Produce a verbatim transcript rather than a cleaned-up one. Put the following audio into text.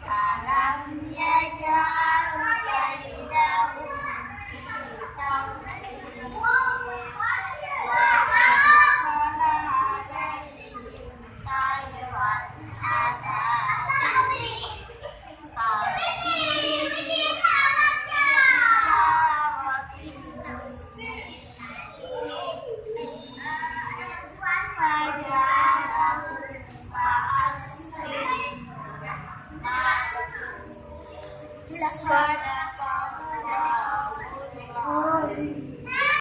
ألم يجعل كيدهم في تضليل وأرسل عليهم طيرا أبابيل ترميهم بحجارة من سجيل فجعلهم كعصف مأكول. صدق الله العظيم.